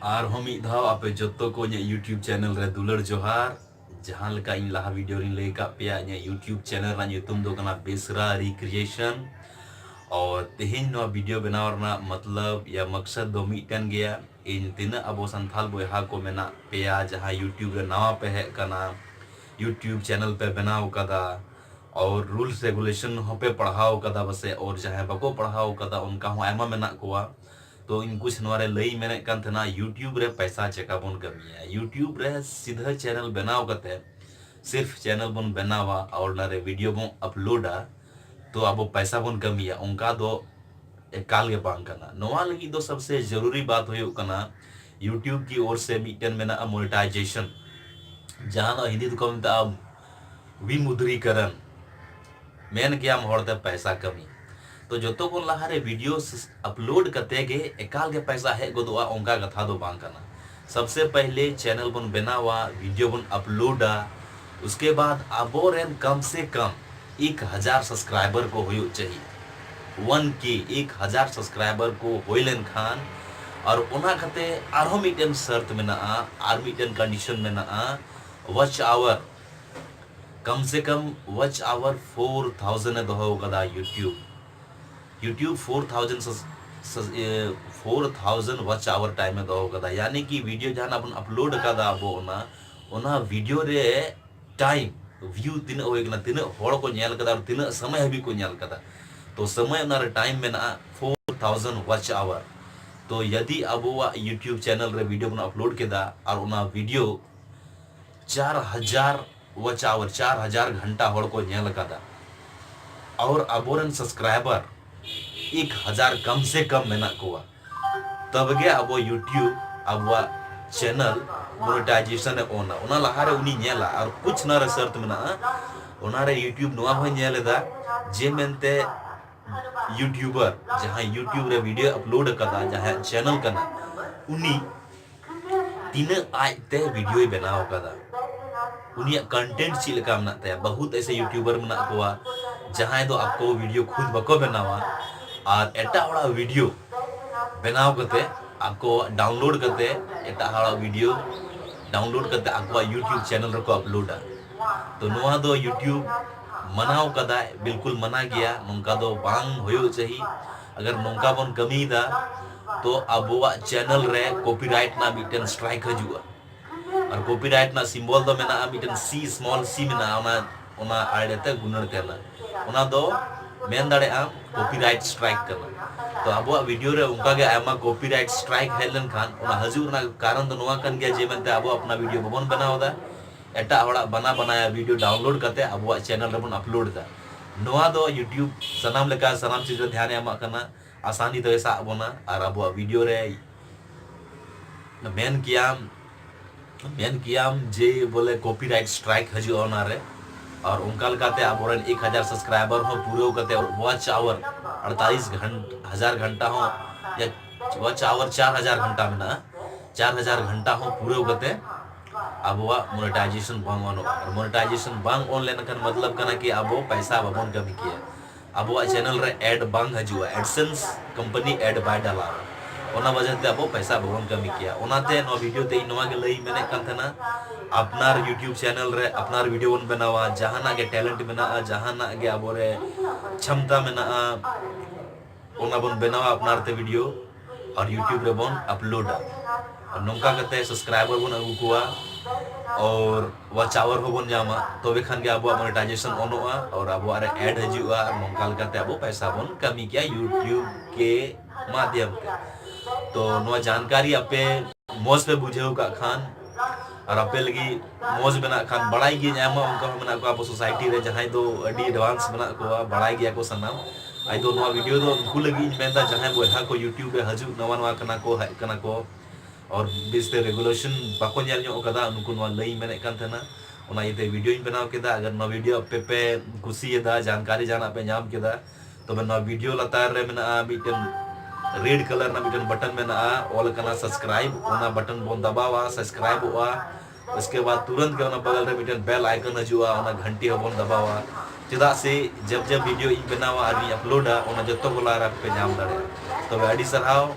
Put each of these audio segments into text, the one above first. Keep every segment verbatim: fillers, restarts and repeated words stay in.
ᱟᱨᱦᱚᱸ ᱢᱤᱫ ᱫᱷᱟᱣ ᱟᱯᱮ ᱡᱚᱛᱚ ᱠᱚ ᱤᱧᱟᱹᱜ YouTube channel ᱨᱮ ᱫᱩᱞᱟᱹᱲ ᱡᱚᱦᱟᱨ᱾ ᱡᱟᱦᱟᱸ ᱞᱮᱠᱟ ᱤᱧ ᱞᱟᱦᱟ video ᱨᱤᱧ ᱞᱟᱹᱭ ᱟᱠᱟᱫ ᱯᱮᱭᱟ, ᱤᱧᱟᱹᱜ YouTube channel ᱨᱮᱱᱟᱜ ᱧᱩᱛᱩᱢ ᱫᱚ ᱠᱟᱱᱟ ᱵᱮᱥᱨᱟ Recreation᱾ ᱟᱨ ᱛᱮᱦᱮᱧ ᱱᱚᱣᱟ video ᱵᱮᱱᱟᱣ ᱨᱮᱱᱟᱜ ᱢᱚᱛᱞᱚᱵ ᱭᱟ ᱢᱚᱠᱥᱚᱫ ᱫᱚ ᱢᱤᱫᱴᱮᱱ ᱜᱮᱭᱟ᱾ ᱤᱧ ᱛᱤᱱᱟᱹᱜ ᱟᱵᱚ ᱥᱟᱱᱛᱟᱞ ᱵᱚᱭᱦᱟ ᱠᱚ ᱢᱮᱱᱟᱜ ᱯᱮᱭᱟ, ᱡᱟᱦᱟᱸᱭ YouTube ᱨᱮ ᱱᱟᱣᱟ ᱯᱮ ᱦᱮᱡ ᱟᱠᱟᱱᱟ, YouTube channel ᱯᱮ ᱵᱮᱱᱟᱣ ᱟᱠᱟᱫᱟ, ᱟᱨ rules regulation ᱦᱚᱸᱯᱮ ᱯᱟᱲᱦᱟᱣ ᱟᱠᱟᱫᱟ ᱯᱟᱥᱮ, ᱟᱨ ᱡᱟᱦᱟᱸᱭ ᱵᱟᱠᱚ ᱯᱟᱲᱦᱟᱣ ᱟᱠᱟᱫᱟ ᱚᱱᱠᱟ ᱦᱚᱸ ᱟᱭᱢᱟ ᱢᱮᱱᱟᱜ ᱠᱚᱣᱟ᱾ ᱛᱚ ᱤᱧ ᱠᱩᱪ ᱱᱚᱣᱟ ᱨᱮ ᱞᱟᱹᱭ ᱤᱧ ᱢᱮᱱᱮᱫ ᱠᱟᱱ ᱛᱟᱦᱮᱱᱟ, YouTube ᱨᱮ ᱯᱟᱭᱥᱟ ᱪᱮᱠᱟ ᱵᱚᱱ ᱠᱟᱹᱢᱤᱭᱟ? YouTube ᱨᱮ ᱥᱤᱫᱷᱟᱹ channel ᱵᱮᱱᱟᱣ ᱠᱟᱛᱮ ᱥᱤᱨᱯᱷ channel ᱵᱚᱱ ᱵᱮᱱᱟᱣᱟ ᱟᱨ ᱚᱱᱟ ᱨᱮ video ᱵᱚᱱ uploadᱟ, ᱛᱚ ᱟᱵᱚ ᱯᱟᱭᱥᱟ ᱵᱚᱱ ᱠᱟᱹᱢᱤᱭᱟ? ᱚᱱᱠᱟ ᱫᱚ ᱮᱠᱟᱞ ᱜᱮ ᱵᱟᱝ ᱠᱟᱱᱟ᱾ ᱱᱚᱣᱟ ᱞᱟᱹᱜᱤᱫ ᱫᱚ ᱥᱚᱵᱥᱮ ᱡᱟᱹᱨᱩᱨᱤ ᱵᱟᱛ ᱦᱩᱭᱩᱜ ᱠᱟᱱᱟ, YouTube ᱠᱤ ᱳᱨ ᱥᱮ ᱢᱤᱫᱴᱮᱱ ᱢᱮᱱᱟᱜᱼᱟ monetization, ᱡᱟᱦᱟᱸ ᱫᱚ ᱦᱤᱱᱫᱤ ᱛᱮᱠᱚ ᱢᱮᱛᱟᱜᱼᱟ ᱵᱤᱢᱩᱫᱽᱨᱤᱠᱚᱨᱚᱱ, ᱢᱮᱱ ᱜᱮᱭᱟᱢ ᱦᱚᱲᱛᱮ ᱯᱟᱭᱥᱟ ᱠᱟᱹᱢᱤ᱾ ᱛᱚ ᱡᱚᱛᱚ ᱠᱷᱚᱱ ᱞᱟᱦᱟᱨᱮ video ᱥᱤᱥ-, upload ᱠᱟᱛᱮ ᱜᱮ ᱮᱠᱟᱞ ᱜᱮ ᱯᱟᱭᱥᱟ ᱦᱮᱡ ᱜᱚᱫᱚᱜᱼᱟ, ᱚᱱᱠᱟ ᱠᱟᱛᱷᱟ ᱫᱚ ᱵᱟᱝ ᱠᱟᱱᱟ᱾ ᱥᱚᱵᱥᱮ ᱯᱟᱦᱞᱮ channel ᱵᱚᱱ ᱵᱮᱱᱟᱣᱟ, video ᱵᱚᱱ uploadᱟ, ᱩᱥᱠᱮ ᱵᱟᱫ ᱟᱵᱚᱨᱮᱱ ᱠᱟᱢ ᱥᱮ ᱠᱟᱢ ᱮᱠ ᱦᱟᱡᱟᱨ subscriber ᱠᱚ ᱦᱩᱭᱩᱜ ᱪᱟᱹᱦᱤᱭᱮ᱾ ᱚᱣᱟᱱ ᱠᱮ, ᱮᱠ ᱦᱟᱡᱟᱨ subscriber ᱠᱚ ᱦᱩᱭ ᱞᱮᱱᱠᱷᱟᱱ, ᱟᱨ ᱚᱱᱟ ᱠᱟᱛᱮ ᱟᱨᱦᱚᱸ ᱢᱤᱫᱴᱮᱱ ᱥᱟᱨᱛ ᱢᱮᱱᱟᱜᱼᱟ, ᱟᱨ ᱢᱤᱫᱴᱮᱱ condition ᱢᱮᱱᱟᱜᱼᱟ, watch hour᱾ ᱠᱟᱢ ᱥᱮ ᱠᱟᱢ watch hour four thousand ᱮ ᱫᱚᱦᱚ ᱟᱠᱟᱫᱟ YouTube᱾ YouTube four thousand sus-, sus-, ᱮ, four thousand watch hour time ᱮ ᱫᱚᱦᱚ ᱟᱠᱟᱫᱟ, ᱭᱟᱱᱤ ᱠᱤ video ᱡᱟᱦᱟᱱᱟᱜ ᱵᱚᱱ upload ᱟᱠᱟᱫᱟ ᱟᱵᱚ, ᱚᱱᱟ, ᱚᱱᱟ video ᱨᱮ time, view ᱛᱤᱱᱟᱹᱜ ᱦᱩᱭ ᱠᱟᱱᱟ, ᱛᱤᱱᱟᱹᱜ ᱦᱚᱲ ᱠᱚ ᱧᱮᱞ ᱠᱟᱫᱟ ᱟᱨ ᱛᱤᱱᱟᱹᱜ ᱥᱚᱢᱚᱭ ᱦᱟᱹᱵᱤᱡ ᱠᱚ ᱧᱮᱞ ᱠᱟᱫᱟ, ᱛᱚ ᱥᱚᱢᱚᱭ ᱚᱱᱟ ᱨᱮ time ᱢᱮᱱᱟᱜᱼᱟ four thousand watch hour᱾ ᱛᱚ ᱡᱩᱫᱤ ᱟᱵᱚᱣᱟᱜ YouTube channel ᱨᱮ video ᱵᱚᱱ upload ᱠᱮᱫᱟ ᱟᱨ ᱚᱱᱟ video ᱪᱟᱨ ᱦᱟᱡᱟᱨ watch hour, ᱪᱟᱨ ᱦᱟᱡᱟᱨ ᱜᱷᱚᱱᱴᱟ ᱦᱚᱲ ᱠᱚ ᱧᱮᱞ ᱟᱠᱟᱫᱟ, ᱟᱨ ᱟᱵᱚᱨᱮᱱ subscriber ᱮᱠ ᱦᱟᱡᱟᱨ ᱠᱟᱢ ᱥᱮ ᱠᱟᱢ ᱢᱮᱱᱟᱜ ᱠᱚᱣᱟ, ᱛᱚᱵᱮ ᱜᱮ ᱟᱵᱚ YouTube ᱟᱵᱚᱣᱟᱜ channel monetization ᱮ ᱚᱱᱟ᱾ ᱚᱱᱟ ᱞᱟᱦᱟᱨᱮ ᱩᱱᱤ ᱧᱮᱞᱟ, ᱟᱨ ᱠᱩᱪ ᱱᱟ ᱨᱮ ᱥᱟᱨᱛ ᱢᱮᱱᱟᱜᱼᱟ, ᱚᱱᱟᱨᱮ YouTube ᱱᱚᱣᱟ ᱦᱚᱸᱭ ᱧᱮᱞ ᱮᱫᱟ ᱡᱮ ᱢᱮᱱᱛᱮ YouTuber, ᱡᱟᱦᱟᱸᱭ YouTube ᱨᱮ video upload ᱟᱠᱟᱫᱟ, ᱡᱟᱦᱟᱸᱭᱟᱜ channel ᱠᱟᱱᱟ, ᱩᱱᱤ ᱛᱤᱱᱟᱹᱜ ᱟᱡᱛᱮ videoᱭ ᱵᱮᱱᱟᱣ ᱟᱠᱟᱫᱟ, ᱩᱱᱤᱭᱟᱜ content ᱪᱮᱫ ᱞᱮᱠᱟ ᱢᱮᱱᱟᱜ ᱛᱟᱭᱟ᱾ ᱵᱚᱦᱩᱛ ᱮᱥᱮ YouTuber ᱢᱮᱱᱟᱜ ᱠᱚᱣᱟ ᱡᱟᱦᱟᱸᱭ ᱫᱚ ᱟᱠᱚ video ᱠᱷᱩᱫ ᱵᱟᱠᱚ ᱵᱮᱱᱟᱣᱟ ᱟᱨ ᱮᱴᱟᱜ ᱦᱚᱲᱟᱜ video ᱵᱮᱱᱟᱣ ᱠᱟᱛᱮ ᱟᱠᱚᱣᱟᱜ ᱰᱟᱣᱩᱱᱞᱳᱰ ᱠᱟᱛᱮ ᱮᱴᱟᱜ ᱦᱚᱲᱟᱜ ᱵᱷᱤᱰᱤᱭᱳ ᱰᱟᱣᱩᱱᱞᱳᱰ ᱠᱟᱛᱮ ᱟᱠᱚᱣᱟᱜ YouTube ᱪᱮᱱᱮᱞ ᱨᱮᱠᱚ ᱟᱯᱞᱳᱰᱟ᱾ ᱛᱚ ᱱᱚᱣᱟ ᱫᱚ YouTube ᱢᱟᱱᱟᱣ ᱠᱟᱫᱟᱭ, ᱵᱤᱞᱠᱩᱞ ᱢᱟᱱᱟ ᱜᱮᱭᱟ, ᱱᱚᱝᱠᱟ ᱫᱚ ᱵᱟᱝ ᱦᱩᱭᱩᱜ ᱪᱟᱹᱦᱤ᱾ ᱟᱜᱟᱨ ᱱᱚᱝᱠᱟ ᱵᱚᱱ ᱠᱟᱹᱢᱤᱭᱮᱫᱟ ᱛᱚ ᱟᱵᱚᱣᱟᱜ ᱪᱮᱱᱮᱞ ᱨᱮ ᱠᱚᱯᱤᱨᱟᱭᱤᱴ ᱨᱮᱱᱟᱜ ᱢᱤᱫᱴᱮᱱ ᱥᱴᱨᱟᱭᱤᱠ ᱦᱤᱡᱩᱜᱼᱟ᱾ ᱟᱨ ᱠᱚᱯᱤᱨᱟᱭᱤᱴ ᱨᱮᱱᱟᱜ ᱥᱤᱢᱵᱚᱞ ᱫᱚ ᱢᱮᱱᱟᱜᱼᱟ, ᱢᱤᱫᱴᱮᱱ ᱥᱤ, ᱥᱢᱚᱞ ᱥᱤ ᱢᱮᱱᱟᱜᱼᱟ, ᱚᱱᱟ ᱚᱱᱟ ᱟᱲᱮᱛᱮ ᱜᱩᱱᱟᱹᱲ ᱛᱟᱦᱮᱱᱟ᱾ ᱚᱱᱟ ᱫᱚ ᱢᱮᱱ ᱫᱟᱲᱮᱭᱟᱜᱼᱟᱢ ᱠᱚᱯᱤᱨᱟᱭᱤᱴ ᱥᱴᱨᱟᱭᱤᱠ ᱠᱟᱱᱟ᱾ ᱛᱚ ᱟᱵᱚᱣᱟᱜ ᱵᱷᱤᱰᱤᱭᱳ ᱨᱮ ᱚᱱᱠᱟ ᱜᱮ ᱟᱭᱢᱟ ᱠᱚᱯᱤᱨᱟᱭᱤᱴ ᱥᱴᱨᱟᱭᱤᱠ ᱦᱮᱡ ᱞᱮᱱᱠᱷᱟᱱ ᱚᱱᱟ ᱦᱤᱡᱩᱜ ᱨᱮᱱᱟᱜ ᱠᱟᱨᱚᱱ ᱫᱚ ᱱᱚᱣᱟ ᱠᱟᱱ ᱜᱮᱭᱟ ᱡᱮ ᱢᱮᱱᱛᱮ ᱟᱵᱚ ᱟᱯᱱᱟ ᱵᱷᱤᱰᱤᱭᱳ ᱵᱟᱵᱚᱱ ᱵᱮᱱᱟᱣ ᱮᱫᱟ, ᱮᱴᱟᱜ ᱦᱚᱲᱟᱜ ᱵᱟᱱᱟ ᱵᱟᱱᱟᱭᱟ ᱵᱷᱤᱰᱤᱭᱳ ᱰᱟᱣᱩᱱᱞᱳᱰ ᱠᱟᱛᱮ ᱟᱵᱚᱣᱟᱜ ᱪᱮᱱᱮᱞ ᱨᱮᱵᱚᱱ ᱟᱯᱞᱳᱰ ᱮᱫᱟ᱾ ᱱᱚᱣᱟ ᱫᱚ YouTube ᱥᱟᱱᱟᱢ ᱞᱮᱠᱟ ᱥᱟᱱᱟᱢ ᱪᱤᱡᱽ ᱨᱮ ᱫᱷᱮᱭᱟᱱᱮ ᱮᱢᱟᱜ ᱠᱟᱱᱟ, ᱟᱥᱟᱱᱤ ᱛᱮᱭ ᱥᱟᱵ ᱵᱚᱱᱟ ᱟᱨ ᱟᱵᱚᱣᱟᱜ ᱵᱷᱤᱰᱤᱭᱳ ᱨᱮ ᱢᱮᱱ ᱠᱮᱭᱟᱢ ᱢᱮᱱ ᱠᱮᱭᱟᱢ ᱡᱮ ᱵᱚᱞᱮ ᱠᱚᱯᱤᱨᱟᱭᱤᱴ ᱥᱴᱨᱟᱭᱤᱠ ᱦᱤᱡᱩᱜᱼᱟ ᱚᱱᱟᱨᱮ᱾ ᱟᱨ ᱚᱱᱠᱟ ᱞᱮᱠᱟᱛᱮ ᱟᱵᱚᱨᱮᱱ ᱮᱠ ᱦᱟᱡᱟᱨ ᱥᱟᱵᱥᱠᱨᱟᱭᱵᱟᱨ ᱦᱚᱸ ᱯᱩᱨᱟᱹᱣ ᱠᱟᱛᱮ ᱣᱟᱪ ᱟᱣᱟᱨ ᱟᱴᱛᱟᱞᱤᱥ ᱜᱷᱟᱱ ᱦᱟᱡᱟᱨ ᱜᱷᱟᱱᱴᱟ ᱦᱚᱸ ᱭᱟ ᱣᱟᱪ ᱟᱣᱟᱨ ᱪᱟᱨ ᱦᱟᱡᱟᱨ ᱜᱷᱟᱱᱴᱟ ᱢᱮᱱᱟᱜᱼᱟ᱾ ᱪᱟᱨ ᱦᱟᱡᱟᱨ ᱜᱷᱟᱱᱴᱟ ᱦᱚᱸ ᱯᱩᱨᱟᱹᱣ ᱠᱟᱛᱮ ᱟᱵᱚᱣᱟᱜ ᱢᱚᱱᱮᱴᱟᱭᱡᱮᱥᱚᱱ ᱵᱟᱝ ᱚᱱᱚᱜᱼᱟ᱾ ᱟᱨ ᱢᱚᱱᱮᱴᱟᱭᱡᱮᱥᱚᱱ ᱵᱟᱝ ᱚᱱ ᱞᱮᱱᱠᱷᱟᱱ ᱢᱚᱛᱞᱚᱵ ᱠᱟᱱᱟ ᱠᱤ ᱟᱵᱚ ᱯᱟᱭᱥᱟ ᱵᱟᱵᱚᱱ ᱠᱟᱹᱢᱤ ᱠᱮᱭᱟ᱾ ᱟᱵᱚᱣᱟᱜ ᱪᱮᱱᱮᱞ ᱨᱮ ᱮᱰ ᱵᱟᱝ ᱦᱤᱡᱩᱜᱼᱟ, ᱮᱰᱥᱮᱱᱥ ᱠᱳᱢᱯᱟᱱᱤ ᱮᱰ ᱵᱟᱭ ᱰᱟᱞᱟᱣᱟ᱾ ᱚᱱᱟ ᱵᱟᱡᱟᱨ ᱛᱮ ᱟᱵᱚ ᱯᱟᱭᱥᱟ ᱵᱟᱵᱚᱱ ᱠᱟᱹᱢᱤ ᱠᱮᱭᱟ᱾ ᱚᱱᱟᱛᱮ ᱱᱚᱣᱟ ᱵᱷᱤᱰᱤᱭᱳ ᱛᱮ ᱤᱧ ᱱᱚᱣᱟ ᱜᱮ ᱞᱟᱹᱭ ᱤᱧ ᱢᱮᱱᱮᱫ ᱠᱟᱱ ᱛᱟᱦᱮᱱᱟ, ᱟᱯᱱᱟᱨ YouTube ᱪᱮᱱᱮᱞ ᱨᱮ ᱟᱯᱱᱟᱨ ᱵᱷᱤᱰᱤᱭᱳ ᱵᱚᱱ ᱵᱮᱱᱟᱣᱟ, ᱡᱟᱦᱟᱱᱟᱜ ᱜᱮ ᱴᱮᱞᱮᱱᱴ ᱢᱮᱱᱟᱜᱼᱟ, ᱡᱟᱦᱟᱱᱟᱜ ᱜᱮ ᱟᱵᱚᱨᱮ ᱪᱷᱟᱢᱛᱟ ᱢᱮᱱᱟᱜᱼᱟ, ᱚᱱᱟ ᱵᱚᱱ ᱵᱮᱱᱟᱣᱟ ᱟᱯᱱᱟᱨ ᱛᱮ ᱵᱷᱤᱰᱤᱭᱳ ᱟᱨ YouTube ᱨᱮᱵᱚᱱ ᱟᱯᱞᱳᱰᱟ᱾ ᱟᱨ ᱱᱚᱝᱠᱟ ᱠᱟᱛᱮ ᱥᱟᱵᱥᱠᱨᱟᱭᱵᱟᱨ ᱵᱚᱱ ᱟᱹᱜᱩ ᱠᱚᱣᱟ ᱟᱨ ᱣᱟᱪ ᱟᱣᱟᱨ ᱦᱚᱸᱵᱚᱱ ᱧᱟᱢᱟ, ᱛᱚᱵᱮ ᱠᱷᱟᱱ ᱜᱮ ᱟᱵᱚᱣᱟᱜ ᱢᱚᱱᱮᱴᱟᱭᱡᱮᱥᱚᱱ ᱚᱱᱚᱜᱼᱟ ᱟᱨ ᱟᱵᱚᱣᱟᱜ ᱨᱮ ᱮᱰ ᱦᱤᱡᱩᱜᱼᱟ᱾ ᱟᱨ ᱱᱚᱝᱠᱟ ᱞᱮᱠᱟᱛᱮ ᱟᱵᱚ ᱯᱟᱭᱥᱟ ᱵᱚᱱ ᱠᱟᱹᱢᱤ ᱠᱮᱭᱟ YouTube ᱠᱮ ᱢᱟᱫᱷᱭᱚᱢ ᱛᱮ᱾ ᱛᱚ ᱱᱚᱣᱟ ᱡᱟᱱᱠᱟᱨᱤ ᱟᱯᱮ ᱢᱚᱡᱽ ᱯᱮ ᱵᱩᱡᱷᱟᱹᱣ ᱠᱟᱜ ᱠᱷᱟᱱ ᱟᱨ ᱟᱯᱮ ᱞᱟᱹᱜᱤᱫ ᱢᱚᱡᱽ ᱢᱮᱱᱟᱜ ᱠᱷᱟᱱ, ᱵᱟᱲᱟᱭ ᱜᱤᱭᱟᱹᱧ ᱟᱭᱢᱟ ᱚᱱᱠᱟ ᱦᱚᱸ ᱢᱮᱱᱟᱜ ᱠᱚᱣᱟ ᱟᱵᱚ ᱥᱳᱥᱟᱭᱴᱤ ᱨᱮ ᱡᱟᱦᱟᱸᱭ ᱫᱚ ᱟᱹᱰᱤ ᱮᱰᱵᱷᱟᱱᱥ ᱢᱮᱱᱟᱜ ᱠᱚᱣᱟ, ᱵᱟᱲᱟᱭ ᱜᱮᱭᱟ ᱠᱚ ᱥᱟᱱᱟᱢ᱾ ᱟᱫᱚ ᱱᱚᱣᱟ ᱵᱷᱤᱰᱤᱭᱳ ᱫᱚ ᱩᱱᱠᱩ ᱞᱟᱹᱜᱤᱫ ᱤᱧ ᱢᱮᱱᱫᱟ ᱡᱟᱦᱟᱸᱭ ᱵᱚᱭᱦᱟ ᱠᱚ YouTube ᱨᱮ ᱦᱤᱡᱩᱜ ᱱᱟᱣᱟ ᱱᱟᱣᱟ ᱠᱟᱱᱟ ᱠᱚ, ᱦᱮᱡ ᱠᱟᱱᱟ ᱠᱚ, ᱟᱨ ᱵᱮᱥᱛᱮ ᱨᱮᱜᱩᱞᱮᱥᱚᱱ ᱵᱟᱠᱚ ᱧᱮᱞ ᱧᱚᱜ ᱠᱟᱫᱟ, ᱩᱱᱠᱩ ᱱᱚᱣᱟ ᱞᱟᱹᱭ ᱤᱧ ᱢᱮᱱᱮᱫ ᱠᱟᱱ ᱛᱟᱦᱮᱱᱟ᱾ ᱚᱱᱟ ᱤᱭᱟᱹᱛᱮ ᱵᱷᱤᱰᱤᱭᱳᱧ ᱵᱮᱱᱟᱣ ᱠᱮᱫᱟ᱾ ᱟᱜᱟᱨ ᱱᱚᱣᱟ ᱵᱷᱤᱰᱤᱭᱳ ᱟᱯᱮ ᱯᱮ ᱠᱩᱥᱤᱭᱟᱫᱟ, ᱡᱟᱱᱠᱟᱨᱤ ᱡᱟᱦᱟᱱᱟᱜ ᱯᱮ ᱧᱟᱢ ᱠᱮᱫᱟ, ᱛᱚᱵᱮ ᱱᱚᱣᱟ ᱵᱷᱤᱰᱤᱭᱳ ᱞᱟᱛᱟᱨ ᱨᱮ ᱢᱮᱱᱟᱜᱼᱟ ᱢᱤᱫᱴᱮᱱ ᱨᱮᱰ ᱠᱟᱞᱟᱨ ᱨᱮᱱᱟᱜ ᱢᱤᱫᱴᱮᱱ ᱵᱟᱴᱚᱱ ᱢᱮᱱᱟᱜᱼᱟ, ᱚᱞ ᱟᱠᱟᱱᱟ ᱥᱟᱵᱥᱠᱨᱟᱭᱤᱵ, ᱚᱱᱟ ᱵᱟᱴᱚᱱ ᱵᱚᱱ ᱫᱟᱵᱟᱣᱟ, ᱥᱟᱵᱥᱠᱨᱟᱭᱤᱵᱚᱜᱼᱟ᱾ ᱩᱥᱠᱮ ᱵᱟᱫ ᱛᱩᱨᱟᱹᱱᱛ ᱜᱮ ᱚᱱᱟ ᱵᱟᱜᱟᱞ ᱨᱮ ᱢᱤᱫᱴᱮᱱ ᱵᱮᱞ ᱟᱭᱠᱚᱱ ᱦᱤᱡᱩᱜᱼᱟ, ᱚᱱᱟ ᱜᱷᱟᱱᱴᱤ ᱦᱚᱸᱵᱚᱱ ᱫᱟᱵᱟᱣᱟ, ᱪᱮᱫᱟᱜ ᱥᱮ ᱡᱟᱵ ᱡᱟᱵ ᱵᱷᱤᱰᱤᱭᱳ ᱤᱧ ᱵᱮᱱᱟᱣᱟ ᱟᱨ ᱤᱧ ᱟᱯᱞᱳᱰᱟ, ᱚᱱᱟ ᱡᱚᱛᱚ ᱠᱚ ᱞᱟᱦᱟ ᱨᱮ ᱟᱯᱮ ᱯᱮ ᱧᱟᱢ ᱫᱟᱲᱮᱭᱟᱜᱼᱟ᱾ ᱛᱚᱵᱮ ᱟᱹᱰᱤ ᱥᱟᱨᱦᱟᱣ᱾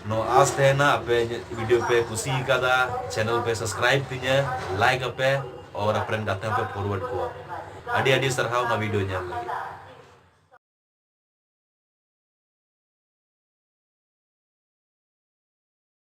ᱱᱚᱣᱟ ᱟᱥ ᱛᱟᱦᱮᱱᱟ ᱟᱯᱮ video ᱯᱮ ᱠᱩᱥᱤ ᱟᱠᱟᱫᱟ, channel ᱯᱮ subscribe ᱛᱤᱧᱟᱹ, like ᱟᱯᱮ, ᱟᱨ ᱟᱯᱮᱨᱮᱱ ᱜᱟᱛᱮ ᱦᱚᱸᱯᱮ forward ᱠᱚᱣᱟ᱾ ᱟᱹᱰᱤ ᱟᱹᱰᱤ ᱥᱟᱨᱦᱟᱣ ᱱᱚᱣᱟ video ᱧᱮᱞ ᱞᱟᱹᱜᱤᱫ᱾